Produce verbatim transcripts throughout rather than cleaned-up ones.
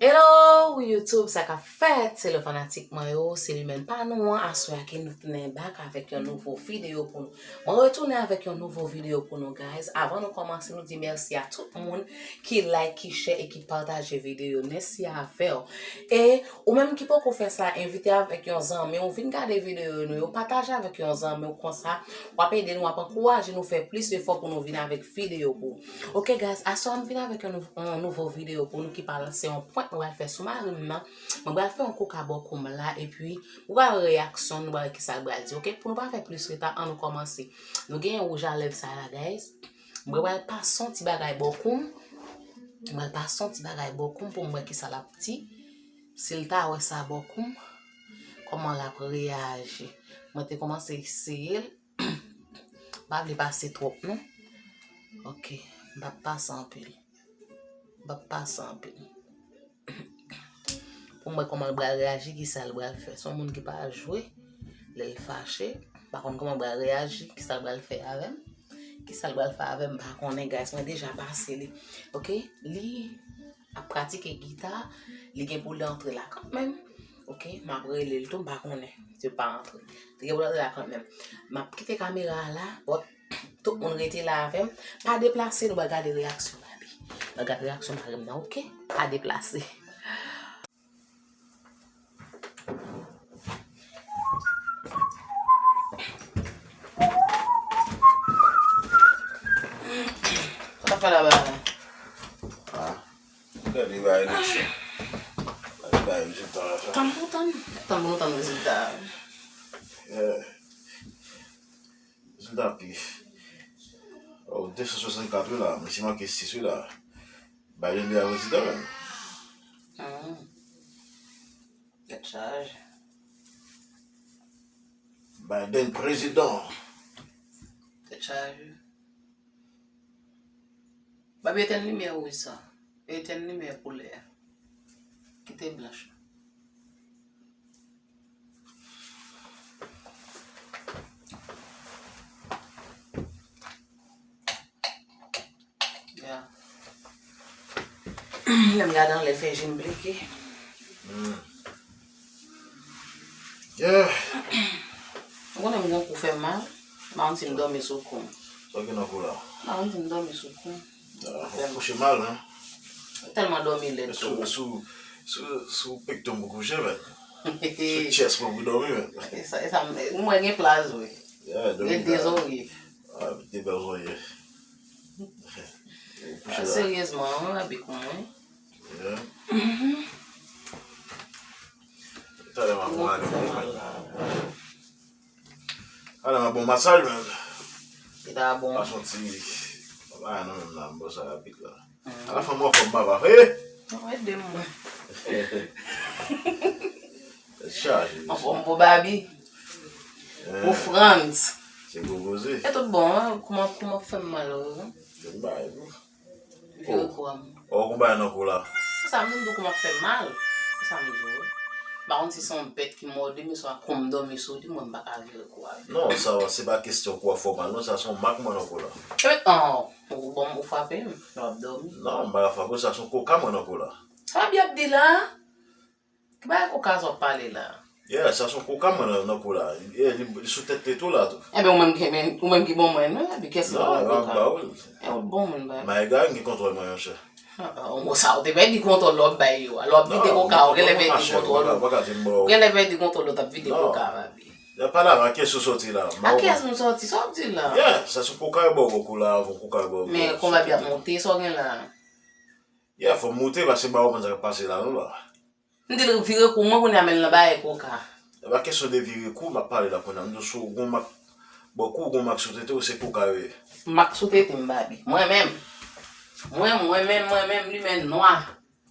Hello YouTube, sa k ap fèt? Se le fanatik mwen yo, se li menm pa nou an. Aswè a ke nou tounen back avèk yon nouvo videyo pou nou. Mwen retounen avèk yon nouvo videyo pou nou, guys. Avan nou kòmanse, nou di mèsi a tout moun ki like, ki share e ki pataje videyo. Mèsi avè w. E ou menm ki poko fè sa, envite avèk yon zanmi w, vin gade videyo nou yo, pataje avèk yon zanmi w, konsa w ap ede nou, w ap ankouraje nou fè plis efò pou nou vin avèk videyo pou ou. Ok guys, aswè a m vin avèk yon nouv-, yon nouvo videyo pou nou ki pral se yon prank mwen pral fè sou mari m nan. Mwen pral fè yon koka bòkoum la, epi nou pral wè reyaksyon, nou pral wè kisa l pral di, ok? Pou nou pa fè plis reta, ann nou kòmanse. Nou gen wouj a lèv sa la, guys. Mwen pral pase yon ti bagay bòkoum. Mwen pral pase yon ti bagay bòkoum pou m wè kisa l ap di. Si l ta wè sa bòkoum, kòman l ap reyaji. Mwen te kòmanse eseye l. M pa vle pase twòp non. Ok, m p ap pase anpil. M p ap pase anpil. Pou m wè kòman l pral reyaji, kisa l pral fè. Se yon moun ki pa jwe, lè l fache, m pa konn kòman l pral reyaji, kisa l pral fè avè m. Kisa l pral fè avè m, m pa konnen, guys. Mwen deja pase li. Ok, li ap pratike gita, li gen pou l antre la kanmenm. Ok, m ap rele l tou, m pa konnen si l pa antre. Li gen pou l antre la kanmenm. M ap kite kamera a la, but tout moun rete la avè m. Pa deplase, nou pral gade reyaksyon Babi. Nou pral gade reyaksyon mari m nan, ok? Pa deplase. Sa w ap fè laba a? Ah. Gade bay eleksyon. Gade bay rezilta la sa. Tann pou tann. Tann pou nou tann rezilta a. Yeah. Rezilta pi. Oh, de san swasannkat wi la. Mesye manke sis wi la. Biden deja prezidan menm. Hmm. Tèt chaje. Biden prezidan. Tèt chaje. Babi, etèn limyè wouj sa. Etèn limyè koulè a. Kite blanch la. Ya. Lè m gade anlè, l fè je m bleke. Hmm. Yeah. Ou konnen m gen yon kou fè m mal. M pa konn si m dòmi sou kou m. Sa w gen nan kou la? M pa konn si m dòmi sou kou m. Ah, ou kouche mal, hein? Tèlman dòmi lèd tou. Sou, sou, sou, sou pekto m pou kouche, men. Sou chest mwen pou dòmi, men. E sa, e sa, mwen gen plas vre. Yeah, dòmi. Gen de zorye. Ah, de bèl zorye. Ou kouche la. Seryezman, wi, Babi, kouman? Yeah. Talè m ap gade. Ala m ap bon masaj, men. Li ta bon. Pa soti. Pa non, menm la, m bon sa rapid la. Ala fanm anfòm, papa. Hey! Ede m. Tèt chaje. Anfòm pou Babi. Pou Frantz. Se gwo koze. E tout bon, hein? Kouman, kouman fè m mal, wi? Se m bay, wi. Vire kou a m. Oh, gon bagay nan kou la. Se sa m di, m di w kouman fè m mal. Se sa m di w. M pa konn si se yon bèt ki mòde m, swa kou m dòmi sou li, mwen m pa ka vire kou a. Non, sa, se pa kesyon kou a fè w mal, non, sa se yon mak mwen nan kou la. E, oh, ou bon, ou frape m, lè w ap dòmi. Non, m pa ka frape w, sa se yon koka mwen nan kou la. Sa Babi ap di la? Ki bagay koka sa w ap pale la? Yeah, sa se yon koka mwen nan, nan kou la. Yeah, li, li sou tèt li tou la tou. Enben, ou menm ki, men, ou menm ki bon mwen, non, epi kiyès ki ba w koka? Non, m ba w. E, ou bon moun, ba. Mayga, m gen kontwòl mwen, monchè. Ah, ah, ou sa, ou te pèdi kontwòl lè w ap bay yo a. Lè w ap vide koka, ou genlè pèdi kontwòl ou. Ou genlè pèdi kontwòl ou, t ap vide koka, Babi. Y ap pale avè kiyès ou soti la? A kiyès m soti? Sa w ap di la? Yeah, sa se yon koka yo ba w kou la, avè yon koka yo ba w kou la. Men, kòman Babi ap monte, sa w gen la? Yeah, fò m moute, paske m pa konprann sa k ap pase la, non, la. M di l vire kou mwen kounye a, men l nan bagay koka. E pa kesyon de vire kou, m ap pale la kounye a. M di w si w gon mak bò kou, w gon mak sou tete w, se koka yo ye. Mak sou tete m, Babi. Mwen menm. Mwen, mwen menm, mwen menm, limen nwa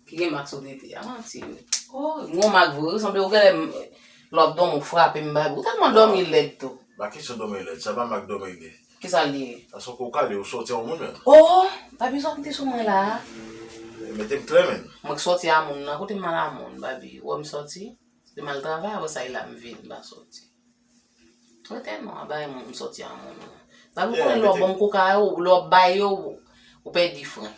ki gen mak sou tete a. Manti, wi. Oh, m gon mak vre, wi, sanble ou genlè m, lè w ap dòmi, w frape m, Babi. Ou tèlman dòmi lèd tou. Pa kesyon dòmi lèd, sa pa mak dòmi li ye. Kisa l ye? Sa se yon koka li ye, ou sòti a yon moun menm. Oh, Babi, sa w mete sou mwen la a? Mete m klè, menm. Mwen k sòti a moun nan, kote m al a moun, Babi? Ou wè m sòti? Se m al travay, apre sa, e la m vin, m pa sòti. Rete non, a bay moun, m sòti a moun. Babi, ou konnen lè w ap ban m koka yo, lè w ap bay yo, ou pèdi fren.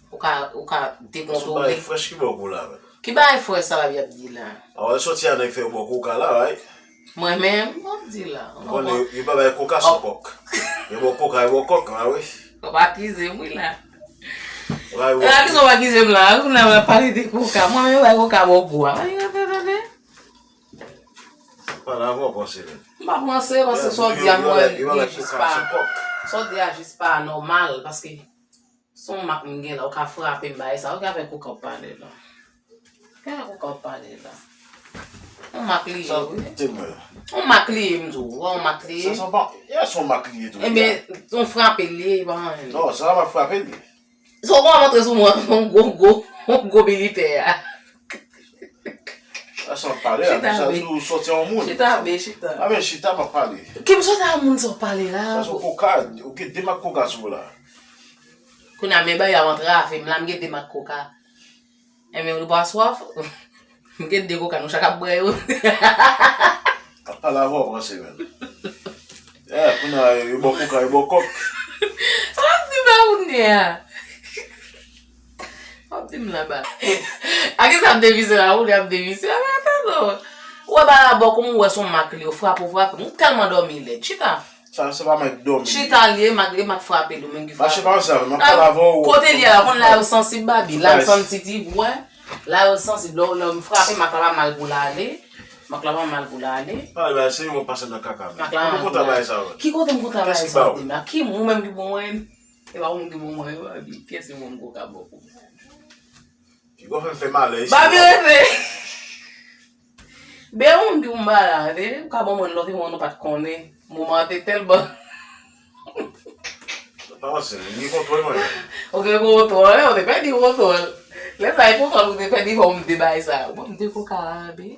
Ou ka, ou ka dekontwole. Sou bagay frèch ki bò kou la, men. Ki bagay frèch sa Babi ap di la? A wè soti a nèg fè yo bò koka la, wi. Mwen menm, m ap di la. M konnen yo pa bay koka san kòk. Yo bò koka, yo bò kòk la, wi. W ap akize m, wi la. Akize w ap akize m la, kounye a w ap pale de koka. Mwen menm yo bay koka bò kou a. Ann rete tande. Pale avè w panse menm. M pa panse, paske sa w di a mwen, li jis pa. Sa w di a jis pa nòmal, paske. Se yon mak m gen la, ou ka frape m bagay sa. Ou ki avè koka w ap pale la? Ki avè koka w ap pale la? Yon mak li ye, wi. Yon mak li ye, m di w. Ou wè yon mak li ye? Sa se yon pa, yes, yon mak li ye tou. Ebyen, yon frape l ye, e pa anyen. Non, sa pa frape l ye. Se ou konn ap antre sou mwen, yon gwo, gwo, yon gwo militè a. Sa se w ap pale a, sa se ou soti a yon moun. Chita, be, chita. A, men chita, m ap pale. Ki m soti a yon moun sa w ap pale la? Sa se yon koka, ou gen de mak koka sou ou la. Kounye a men bagay la antrave m la, m gen de mak koka. Enben, ou pa swaf? M gen de koka, nou chak ap bwè yo. Ap pale avè w franse menm. Eh, kounye a, yo bò koka, yo bò kòk. Sa w ap di m la kounye a? W ap di m la ba. A kisa ap devise la, ou li ap devise? A, men atann non. Ou wè ba la bò kou m, ou wè se yon mak li, yo frape, w frape. M tèlman dòmi lèd. Chita. Sa, se pa mak dòmi. Chita li ye, mak, e mak frape l, ou menm ki frape. Mache pa ansanm avè m, m ap pale avè w. Kote li ye la, konn la yo sansib, Babi, la yo sansitiv, w wè. La yo sansib, lè, lè m frape, mak la pa mal pou l ale. Mak la pa mal pou l ale. Pale bagay serye, w ap pase m nan kaka, men. Mak la pa mal pou l ale. Mwen kontan bagay sa, wi. Ki kote m kontan bagay sa, w di m la? Ki moun menm ki bon mwen? E pa ou menm ki bon mwen, Babi. Kiyès ki bon m koka bò kou? Piga w fè m fè malè isi. Babi rete! Be yon moun ki pou m ba la, te, ou ka ban mwen lòt, e mwen nou pa t konnen. Moman an te tèlman. Pa panse, m gen kontwòl mwen menm. Ou gen kontwòl, ou te pèdi kontwòl. Lè sa e kontwòl ou te pèdi, fò m te bay sa. Bon, m te koka la, be.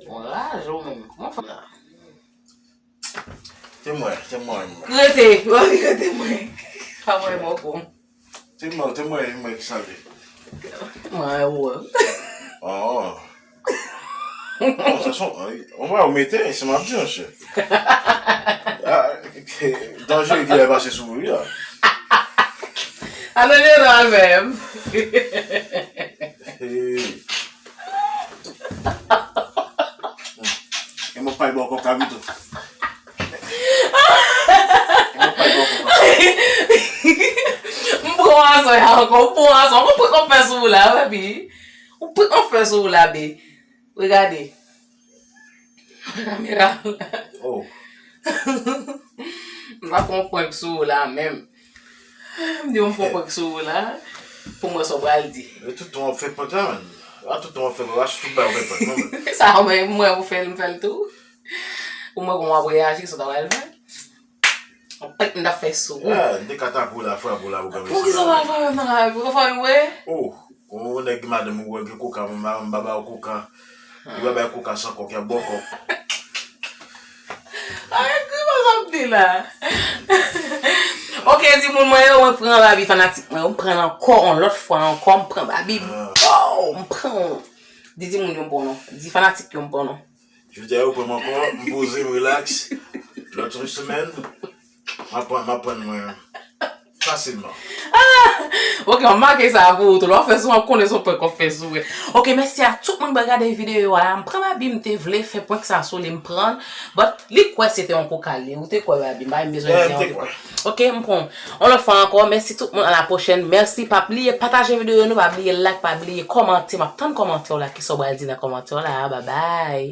Bon, raje w menm. Kòman fè la? Te mwen, te mwen. Rete, rete mwen. Pa mwen mò kou. Te mwen, te mwen, mwen ki sale. Mwen wè. Oh. Non, sa son, on va ou mete, se m ap di, monchè. Ah, danje ki lè pase sou ou, wi la. Atann, yo nan menm. Hey. E mwen pay bò kòk la pito. E mwen pay bò kòk la. M pran aswè a ankò, m pran aswè. Mwen pran kòk fè sou ou la, papi. Mwen pran kòk fè sou ou la, be. Regade. Kamera. Oh. M pa fè yon prank sou ou la menm. M di w m fè yon prank sou ou la. Pou m wè sa w pral di. E tout tan w ap fè prank la, menm. A tout tan w ap fè prank la, se tout bagay w fè prank, non, menm. Sa w menm, mwen pou fè l, m fè l tou. Pou m wè kòman w ap reyaji, sa w ta pral fè. Ou kwè m t ap fè sou ou? Ah, m te ka tape w la, frape w la pou granmesi la. Poukisa w pa al frape m nan lavi? Ou konn frape m vre? Oh, yon nèg gen madanm ou wè gen koka, m pa ba w koka. Li pa bay koka san kòk, y ap ba w kòk. Ay, ki bagay w ap di la? Ok, timoun mwen yo, mwen pran Babi fanatik mwen yo, m pran l ankò, yon lòt fwa ankò, m pran Babi. Oh, m pran. Di timoun yo m pran non. Di fanatik yo m pran non. Jodi a yo pran m ankò, m poze, m rilaks. Lòt semèn, m ap pran, m ap pran mwen fasilman. Ah! Ok, m make sa pou ou tou. Lè w ap fè sou mwen, m konnen se yon prank w ap fè sou mwen. Ok, mèsi a tout moun ki gade videyo a. M pran Babi, m te vle fè prank sa sou li, m pran l. But, li kwè se te yon koka li ye. Ou te kwè, Babi, m pa menm bezwen di anyen, ou te kwè. Ok, m pran. Yon lòt fwa ankò, mèsi tout moun, à la prochaine. Mèsi, pa bliye pataje videyo nou, pa bliye like, pa bliye kòmante. M ap tann kòmantè w la, kisa w pral di nan kòmantè w la. Bye bye.